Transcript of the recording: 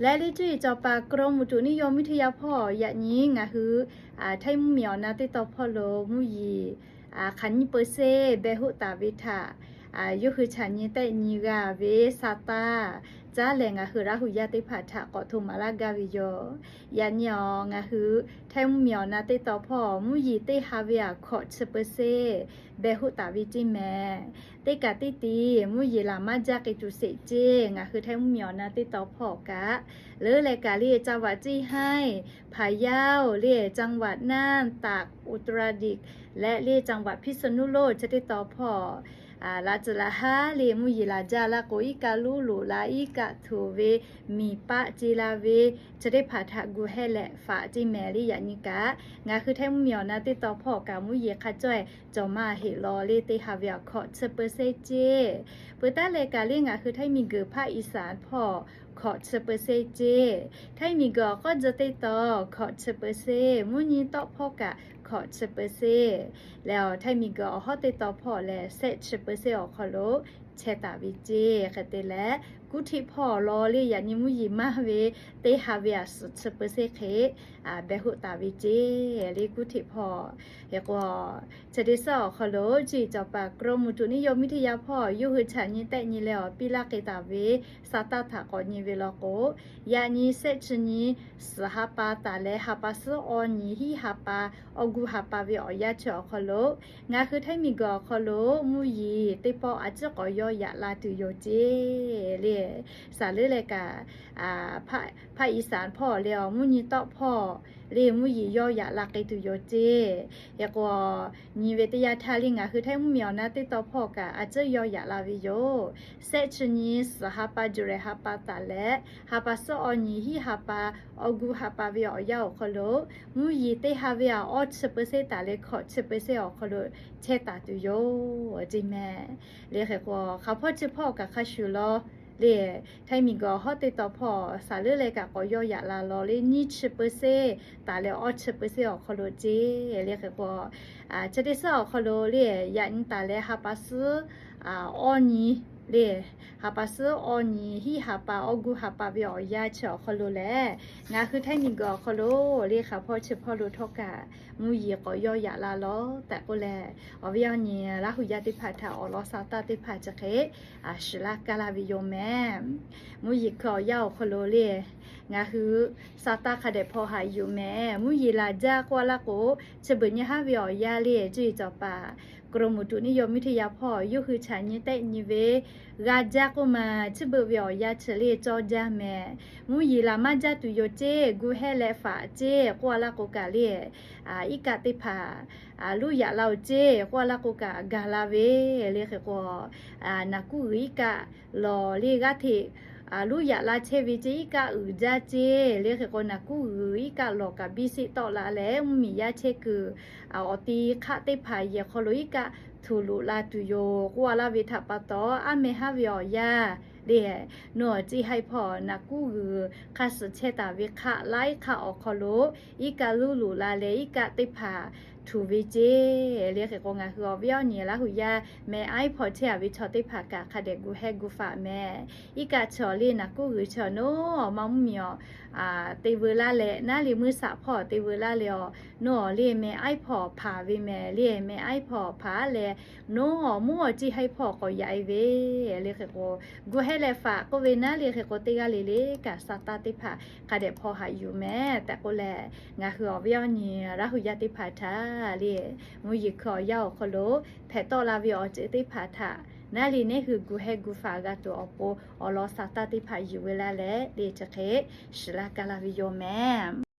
Leh le cuˇ yiˍ cawˬ paˍ กรมอุตุนิยมวิทยา hpawˇ yaꞈ nyi ngaˬ hui Htaiˇ mvuhˇmiˬ awˬ na teˇ taw hpawˇ lo mvuhˇ yeˬ hk'aˬ nyiˇ เปอร์เซ็นต์ beh hoˆ taˍ ve htaꞈ yawˇ hui chaꞈ nyi tehˆ nyi g'a ve sa taˇ caˉ lehˬ, ngaˬ hui Laˇ huˍ yaˇ teˇ hpaˍ htaꞈ k'awꞈ hto maˍ laˇ gaˇ ve yoˬ. Yaꞈ nyi awˬ ngaˬ hui Htaiˇ mvuhˇmiˬ awˬ na teˇ taw hpawˇ mvuhˇ yeˬ teˇ ha ve aꞈ hkawꞈ chi เปอร์เซ็นต์ beh hoˆ taˍ ve ceˇ mehˍ. Teˇ kaꞈ teˇ tiˉ mvuhˇ yeˬ laˬ maˇ jaˇ k'ai tuˬ sheˍ ceˇ. Ngaˬ hui Htaiˇ mvuhˇmiˬ awˬ na teˇ taw hpawˇ kaꞈ, leuˉ leh kaꞈ le จังหวัดเชียงราย Phayao le จังหวัดน่าน ตาก อุตรดิตถ์ leh le จังหวัดพิษณุโลก chi teˇ taw hpawˇ laꞈ tcuhˍ laꞈ haˉ le mvuhˇ yeˬ laˬ jaˇ laˇ k'o, iˉ kaˆ luˉ loꞈ la, iˉ kaˆ htuꞈ ve, miˬ paˆ ce la ve, chi teˇ hpaˍ htaꞈ gu hehˇ leh faꞈ ceˇ mehˍ le. Yaꞈ nyi kaꞈ ngaˬ hui Htaiˇ mvuhˇmiˬ awˬ na teˇ taw hpawˇ kaꞈ mvuhˇ yeˬ hk'a cawˇ-e cawˬ maˇ heˆ law le teˇ ha ve aꞈ hkawꞈ chi เปอร์เซ็นต์ ceˇ. Peuˬ taˉ leh kaꞈ le ngaˬ hui Htaiˇ miˬguiˬ ภาคอีสาน hpawˇ hkawꞈ chi เปอร์เซ็นต์ ceˇ. Htaiˇ miˬguiˬ awˬ k'awˇ tcuh teˇ taw hkawꞈ chi เปอร์เซ็นต์, mvuhˇ nyi tawˆ hpawˇ kaꞈ hkawꞈ chi เปอร์เซ็นต์ leh awˬ Htaiˇ miˬguiˬ awˬ hawˉ teˇ taw hpawˇ lehˬ shehˆ chi เปอร์เซ็นต์ awˬ hk'aw lo chehˇ taˍ ve ceˇ. Hk'e te leh กรุงเทพ hpawˇ law le yaꞈ nyi mvuhˇ yeˬ maˇ ve teˇ ha ve aꞈ suhˍ chi เปอร์เซ็นต์ hk'e beh hoˆ taˍ ve ceˇ le กรุงเทพ hpawˇ. Hk'e k'o, chi teˇ suhˉ awˬ hk'aw lo cuˇ yiˍ cawˬ paˍ กรมอุตุนิยมวิทยา hpawˇ yawˇ hui chaꞈ nyi tehˆ nyi leh awˬ piˇ laˇ k'ai taˍ ve sa taˇ htaꞈ k'awꞈ nyi ve law k'o, yaꞈ nyi shehˆ chi nyi suhˍ ha pa taˍ leh ha pa suhˉ awˇ nyi hiˉ ha pa awˇ gu ha pa ve awˬ yanˇ chi awˬ hk'aw lo ngaˬ hui Htaiˇ miˬguiˬ awˬ hk'aw lo mvuhˇ yeˬ teˇ pawˆ a ciˉ k'awꞈ yawˇ yaꞈ la tuˬ yoˬ ceˇ le. Saˍ leuˉ leh kaꞈ ภาคอีสาน hpawˇ le awˬ mvuhˇ nyi tawˆ hpawˇ le mvuhˇ yeˬ yawˇ yaꞈ la k'ai tuˬ yoˬ ceˇ. Hk'e k'o, nyi ve teˇ yanˇ htaˇ le ngaˬ hui Htaiˇ mvuhˇmiˬ awˬ na teˇ taw hpawˇ kaꞈ a ciˉ yawˇ yaꞈ la ve yoˬ. Shehˆ chi nyi suhˍ ha pa July ha pa taˍ leh ha pa suhˉ awˇ nyi hiˉ ha pa awˇ gu ha pa ve awˬ yanˇ awˬ hk'aw lo mvuhˇ yeˬ teˇ ha ve aꞈ awˇ chi เปอร์เซ็นต์ taˍ leh hkawꞈ chi เปอร์เซ็นต์ awˬ hk'aw lo chehˇ taˍ tuˬ yoˬ ceˇ mehˍ le. Hk'e k'o, hk'aˬ hpawˇ chi hpawˇ kaꞈ hk'a shuˍ law le Htaiˇ miˬguiˬ awˬ hawˉ teˇ taw hpawˇ saˍ leuˉ leh kaꞈ k'awꞈ yawˇ yaꞈ la law le nyiˇ chi เปอร์เซ็นต์ taˍ leh awˇ chi เปอร์เซ็นต์ awˬ hk'aw lo ceˇ le. Hk'e k'o, chi teˇ suhˉ awˬ hk'aw lo le yaꞈ nyi taˍ leh ha pa suhˉ awˇ nyi le ha pa suhˉ awˇ nyi hiˉ ha pa awˇ gu ha pa ve awˬ yanˇ chi awˬ hk'aw lo lehˬ, ngaˬ hui Htaiˇ miˬguiˬ awˬ hk'aw lo le hk'aˬ hpawˇ chi hpawˇ lo htawˇ kaꞈ mvuhˇ yeˬ k'awꞈ yawˇ yaꞈ la law tehꞈ k'oˆ leh, awˬ viˉ awˬ nyi Laˇ huˍ yaˇ teˇ hpaˍ htaꞈ awˬ lawn sa taˇ teˇ hpaˍ chi hk'e shiˍ laˇ kaˇ laˇ ve yoˬ mehˍ. Mvuhˇ yeˬ hkui awˬ yanˇ awˬ hk'aw lo le ngaˬ hui sa taˇ hk'a dehꞈ hpaw haꞈ yuˬ mehˍ. Mvuhˇ yeˬ laˬ jaˇ k'oˆ a laˇ k'o, chi beuꞈ nyi haˉ ve awˬ yanˇ le cuˇ yiˍ cawˬ paˍ กรมอุตุนิยมวิทยา hpawˇ yawˇ hui chaꞈ nyi tehˆ nyi ve g'a jaˇ k'oˆ ma, chi beuꞈ ve awˬ yanˇ chi le cawˇ jaˇ mehˍ. Mvuhˇ yeˬ laˬ maˇ jaˇ tuˬ yoˬ ceˇ, gu hehˇ leh faꞈ ceˇ k'oˆ a laˇ k'o kaꞈ le, iˉ kaˆ teˇ hpaˍ luˇ yaꞈ la oˬ ceˇ k'oˆ a laˇ k'o kaꞈ gaˬ la ve le. Hk'e k'o, naˍ kuˉ g'uiˬ iˉ kaˆ lawˬ le g'aˇ hteꞈ luˇ yaꞈ la chehˇ ve ceˇ, iˉ kaˆ uiˍ jaˇ ceˇ le. Hk'e k'o, naˍ kuˉ g'uiˬ iˉ kaˆ lawˬ kaꞈ biˇ sheˆ tawˆ la leh mvuhˇmiˬ yaˇ chehˇ kuiˬ awˬ ti hk'aˆ teˇ hpaˍ yehˬ hk'aw lo iˉ kaˆ htuꞈ loꞈ la tuˬ yoˬ k'oˆ a laˇ ve htaꞈ pa taw, aˉ meh haˉ ve awˬ yanˇ le, nawˬ awˬ ceˇ haiˇ hpawˇ naˍ kuˉ g'uiˬ hk'a suhˍ chehˇ taˍ ve hk'aˆ laiˉ hk'aˆ awˬ hk'aw lo iˉ kaˆ luˇ loꞈ la leh iˉ kaˆ teˇ hpaˍ htuꞈ ve ceˇ le. Hk'e k'o, ngaˬ hui awˬ viˉ awˬ nyi Laˇ huˍ yaˇ meh aiˉ hpawˇ chehˇ a ve chaw teˇ hpaˍ kaꞈ hk'a dehꞈ gu hehˇ gu faꞈ mehˍ. Iˉ kaˆ chi awˬ le naˍ kuˉ g'uiˬ chi awˬ nawˉ awˬ ma mvuhˇmiˬ awˬ te veu laˇ leh, naˉ le meuˇ saꞈ hpawˇ te veu laˇ leh awˬ nawˉ awˬ le meh aiˉ hpawˇ hpanˍ ve mehˍ le. Meh aiˉ hpawˇ hpanˍ leh nawˉ awˬ mvuhˇ awˬ ceˇ haiˇ hpawˇ k'awꞈ yaꞈ e ve le. Hk'e k'o, gu hehˇ leh faꞈ k'oˆ ve naˉ le. Hk'e k'o, teˇ g'aˇ le le kaꞈ sa taˇ teˇ hpaˍ hk'a dehꞈ hpaw haꞈ yuˬ mehˍ tehꞈ k'oˆ leh, ngaˬ hui awˬ viˉ awˬ nyi Laˇ huˍ yaˇ teˇ hpaˍ htaꞈ le mvuhˇ yeˬ hkui awˬ yanˇ awˬ hk'aw lo hpehꞈ tawˆ la ve awˬ ceuˬ teˇ hpaˍ htaꞈ naˉ le neˉ hui gu hehˇ gu faꞈ g'a tuˬ awˬ pon awˬ lawn sa taˇ teˇ hpaˍ yuˬ ve laˇ leh le chi hk'e shiˍ laˇ kaˇ laˇ ve yoˬ mehˍ.